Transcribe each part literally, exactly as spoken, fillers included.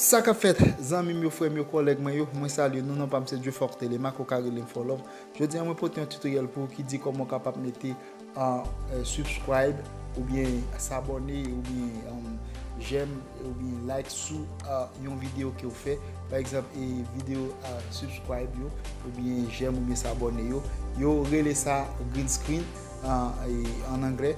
Sa k ap fèt, zanmi m yo, frè m yo, kòlèg mwen yo, mwen salye nou, non pa m se Dieufort Telemaque, ou ka rele m Fò Love. Jodi a, mwen pote yon tutorial pou ou ki di kòman w kapab mete an, eh, subscribe, oubyen s'abonner, oubyen, um, j'aime, oubyen like sou, ah, yon videyo ke w fè. Pa egzanp, e videyo, ah, subscribe yo, oubyen j'aime, oubyen s'abonner yo. Yo rele sa green screen, ah, e, an anglè.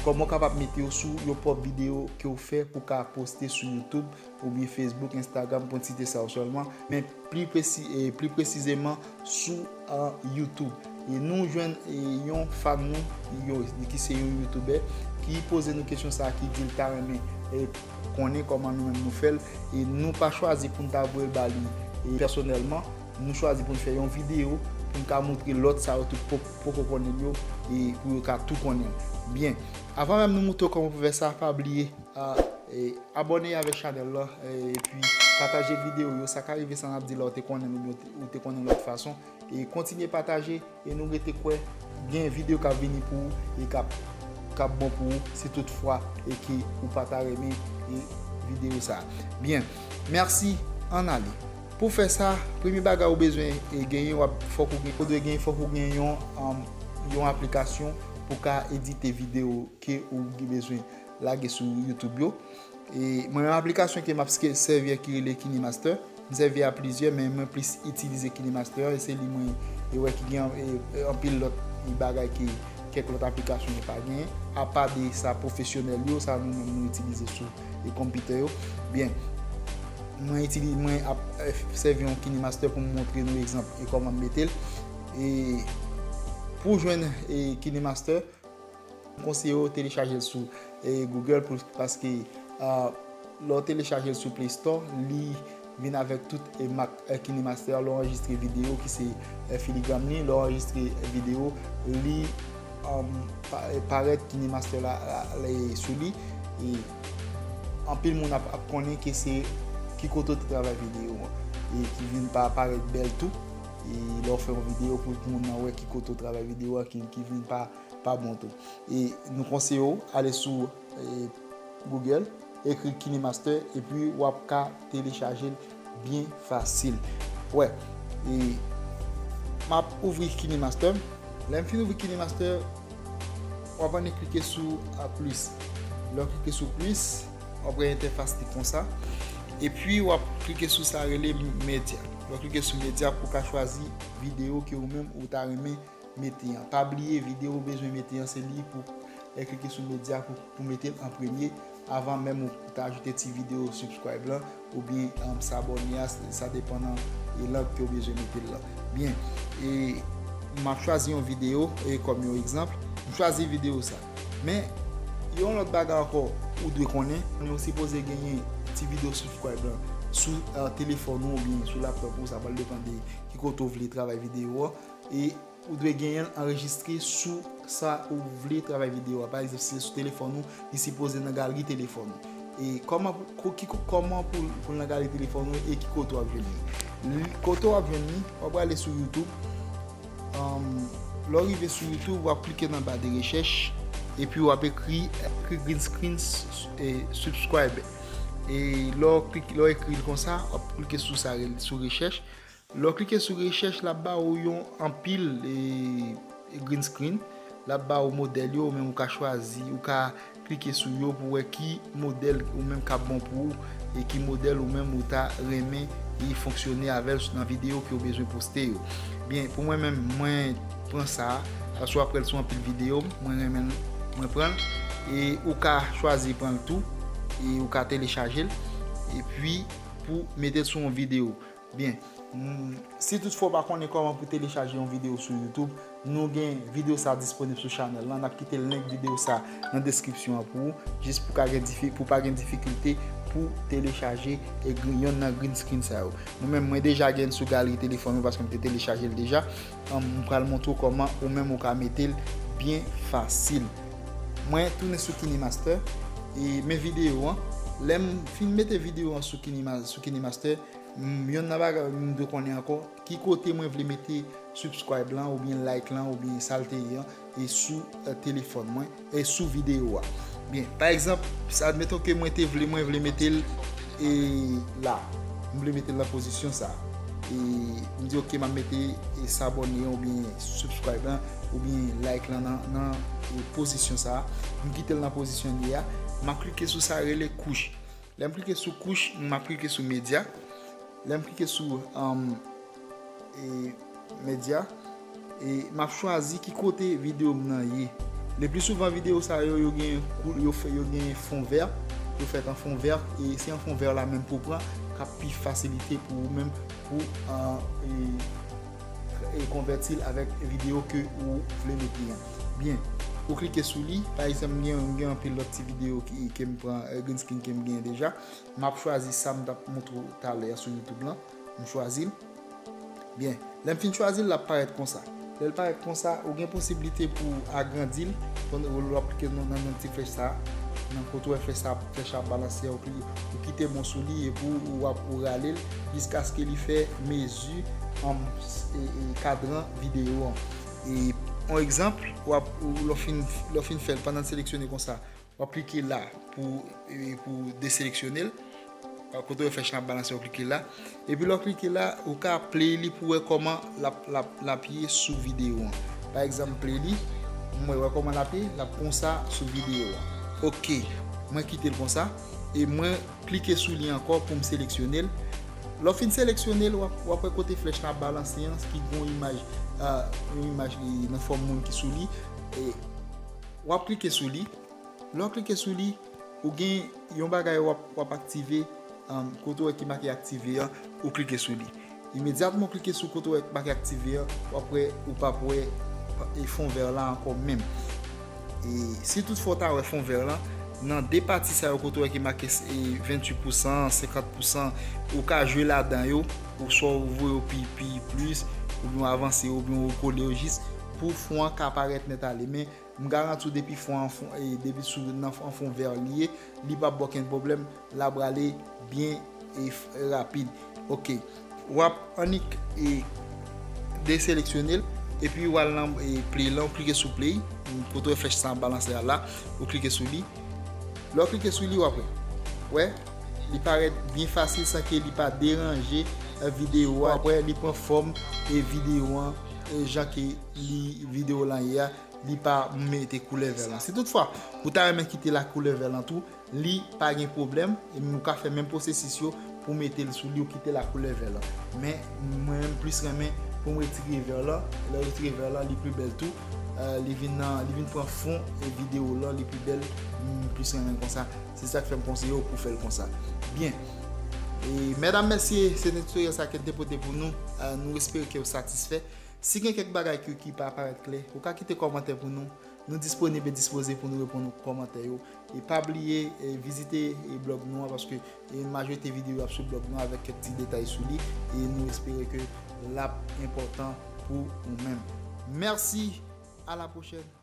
Kòman w kapab mete yo sou yon pwòp videyo ke w fè pou w ka poste sou YouTube, oubyen Facebook, Instagram, pou n site sa yo sèlman, men pli presi-, e, pli presizeman sou, ah, YouTube. E nou jwenn, e, yon fan nou, yo, ki se yon YouTuber, ki poze nou kesyon sa a, ki di l ta renmen, e, konnen kòman nou menm nou fè l. E nou pa chwazi pou n ta voye l ba li, e, pèsonèlman. Nou chwazi pou n fè yon videyo, pou n ka montre lòt sa yo tout po-, poko konnen l yo, e pou yo ka tou konnen l. Byen, avan menm nou montre w kòman pou fè sa, pa bliye, ah, e, abòne avèk chanèl la, e, epi pataje videyo yo. Sa ka rive sa n ap di la, ou te konnen l oubyen ou te, ou te konnen lòt fason. E kontinye pataje, e nou rete kwè gen videyo k ap vini pou ou e k ap, k ap bon pou ou, si toutfwa e ke ou pa ta renmen, e, videyo sa a. Byen, mèsi, ann ale. Pou fè sa, premye bagay ou bezwen, e, genyen, w ap, fòk ou gen, ou dwe gen, fòk ou gen yon, um, yon aplikasyon pou ka edite videyo ke ou bezwen lage sou YouTube yo. E mwen menm aplikasyon ke m ap ske-, sèvi a ki rele KineMaster. M sèvi a plizyè, men mwen plis itilize KineMaster an, e se li mwen, e, wè ki gen, e, e, anpil lòt, e, bagay ke kèk lòt aplikasyon yo pa genyen. Apa de sa pwofesyonèl yo, sa nou menm nou itilize sou, e, konpitè yo. Byen, mwen itilize, mwen ap, e, sèvi yon KineMaster pou m montre nou egzanp e kòman m mete l. E pou jwenn, e, KineMaster, m konseye w telechaje l sou, e, Google pou, paske, ah, lè w telechaje l sou Play Store, li vin avèk tout, e, mak, e, KineMaster. Lè w anrejistre videyo ki se, e, filigram li, lè w anrejistre videyo, li, um, pa-, e, parèt KineMaster la, la, la, e, sou li. E anpil moun ap, ap konnen ke se ki kote w te travay videyo an, e ki vin pa parèt bèl tou. E lè w fè yon videyo pou moun nan wè ki kote w travay videyo an, ki, ki vin pa, pa bon tou. E nou konseye w ale sou, e, Google, ekri KineMaster, epi w ap ka telechaje l byen fasil. Wè, e m ap ouvri KineMaster. Lè m fin ouvri KineMaster, w ap annik klike sou, a, plis. Lè w klike sou plis, w ap wè entèfas li konsa. Epi w ap klike sou sa rele medya. Lè w klike sou medya pou w ka chwazi videyo ke ou menm ou ta renmen mete an. Pa bliye, videyo ou bezwen mete an, se li pou, e, klike sou medya pou, pou mete l an premye, avan menm ou ta ajoute ti videyo subscribe lan, oubyen, um, s'abonner a, sa depann nan, e, lang ke w bezwen mete l lan. Byen, e m ap chwazi yon videyo, e, kòm yon egzanp, m chwazi videyo sa. Men, yon lòt bagay ankò, ou dwe konnen, ou sipoze genyen ti videyo subscribe lan sou, e, telefòn ou oubyen sou laptop ou, sa pral depann de ki kote w vle travay videyo an. E ou dwe genyen l anrejistre sou sa ou vle travay videyo a. Pa egzanp, si se sou telefòn ou, li sipoze nan galri telefòn ou. E kòman pou, ki, kòman pou, pou l nan galri telefòn ou e ki kote w ap jwenn li? Li, kote w ap jwenn li, w ap prale sou YouTube. Um, lè w rive sou YouTube, w ap klike nan ba de rechèch, epi w ap ekri, ekri green screen s-, s-, e, subscribe. E lè w klik-, lè w ekri l konsa, w ap klike sou sa, sou rechèch. Lè w klike sou rechèch, l ap ba ou yon anpil, e, e, green screen. L ap ba ou modèl yo, ou menm ou ka chwazi, ou ka klike sou yo pou wè ki modèl ou menm k ap bon pou ou, e ki modèl ou menm ou ta renmen li fonksyone avè l nan videyo ke w bezwen poste yo. Byen, pou mwen menm, mwen pran sa a, paske w ap wè l sou anpil videyo, mwen renmen l, mwen pran l, e ou ka chwazi pran l tou, e ou ka telechaje l, epi pou mete l sou yon videyo. Byen, mm, si toutfwa w pa konnen kòman pou telechaje yon videyo sou YouTube, nou gen videyo sa disponib sou chanèl lan. N ap kite link videyo sa nan deskripsyon an pou ou, jis pou ka gen difi-, pou pa gen difikilte pou telechaje e gri-, yonn nan green screen sa yo. Mwen menm, mwen deja gen l sou galri telefòn mwen paske m te telechaje l deja. An, m pral montre w kòman ou menm ou ka mete l byen fasil. Mwen tounen sou KineMaster e men videyo an. Lè m fin mete videyo an sou Kinema-, sou KineMaster, m, yonn nan bagay m dwe konnen ankò, ki kote mwen vle mete subscribe lan, oubyen like lan, oubyen sa l te ye an, e sou, e, telefòn mwen, e sou videyo a. Byen, pa egzanp, sa, admeton ke mwen te vle, mwen vle mete l, E la, m vle mete l nan pozisyon sa. E m di, ok, m ap mete, e, sabòne an oubyen subscribe lan oubyen like lan nan, nan, e, pozisyon sa. M kite l nan pozisyon li ye a. M ap klike sou sa rele kouch. Lè m klike sou kouch, m ap klike sou medya. Lè m klike sou, um, e, medya, e m ap chwazi ki kote videyo m nan ye. Le pli souvan videyo sa yo, yo gen kou-, yo fè, yo gen fon vè, yo fèt an fon vè, e se an fon vè la menm pou pran, k ap pi fasilite pou ou menm pou, ah, e, e konvèti l avèk videyo ke ou vle mete an. Byen, ou klike sou li, pa egzanp, m gen, m gen anpil lòt ti videyo ki, ke m pran, e, green screen ke m gen deja. M ap chwazi sa m t ap montre w talè a sou YouTube lan. M chwazi l. Byen, lè m fin chwazi l, l ap parèt konsa. Lè l parèt konsa, ou gen posiblite pou w agrandi l. Pandan w ap klike nan, nan, nan ti flèch sa, nan kote w wè flèch sa, flèch la ap balanse a, ou kli-, ou kite mwen sou li epi w ap, ou rale l jiskaske li fè mezi, um, s-, e, e, kadran videyo an. E, yon egzanp, w ap, ou, lè w fin, lè w fin fè l, pandan l seleksyone konsa, w ap klike la pou, e, pou deseleksyone l. Kote w wè flèch la ap balanse, w klike la. Epi lè w klike la, ou ka play li pou wè kòman l ap, l ap, l ap ye sou videyo an. Pa egzanp, m play li, m wè, wè kòman l ap ye, l ap konsa sou videyo an. Ok, mwen kite l konsa, e mwen klike sou li ankò pou m seleksyone l. Lè w fin seleksyone l, w ap, w ap wè kote flèch la ap balanse an, ki gen yon imaj, ah, yon imaj, e, nan fòm moun ki sou li. E w ap klike sou li. Lè w klike sou li, ou gen yon bagay w ap, w ap aktive, um, kote w wè ki make aktive an, ou klike sou li. Imedyatman w klike sou kote w wè ki make aktive an, w ap wè, ou p ap wè, e, fon vè la ankò menm. E si toutfwa w ta wè fon vè lan, nan de pati sa yo kote w wè ki make, e, venntuit pousan, senkant pousan, ou ka jwe ladan yo, ou swa w voye yo pi, pi plis, oubyen w avanse yo, oubyen w kole yo jis pou fon an ka parèt nèt ale. Men m garanti w depi fon an fon, e, depi sou nan fon, fon vè li ye, li p ap ba w okenn pwoblèm, l ap rale byen e f-, rapid. Ok. W ap annik, e, deseleksyone l, epi w al nan, e, play lan, w klike sou play, kote w wè flèch sa ap balanse a la, ou klike sou li. Lè w klike sou li, w ap wè. Wè, li parèt byen fasil san ke li pa deranje, e, videyo a. W ap wè, li pran fòm, e, videyo an, e, jan ke li, videyo lan ye a, li pa mete koulè vè lan. Si toutfwa, ou ta renmen kite la koulè vè lan tou, li pa gen pwoblèm, e ou ka fè menm pwosesis yo pou mete l sou li, ou kite la koulè vè lan. Men, mwen menm plis renmen pou m retire vè lan. Lè w retire vè lan, li pi bèl tou. E, li vin nan, li vin pran fon e videyo lan, li pi bèl, m plis renmen konsa. Se sa k fè m konseye w pou fè l konsa. Byen. E, medam, mesye, se te tutorial sa ke m te pote pou nou. E, nou espere ke w satisfè. Si gen kèk bagay ki, ki pa parèt klè, ou ka kite kòmantè pou nou. Nou disponib e dispoze pou nou reponn kòmantè yo. E pa bliye, e, vizite, e, blòg nou an, paske, e, majorite videyo ap sou blòg nou avèk kèk ti detay sou li. E nou espere ke l ap enpòtan pou ou menm. Mèsi, a la pwochèn.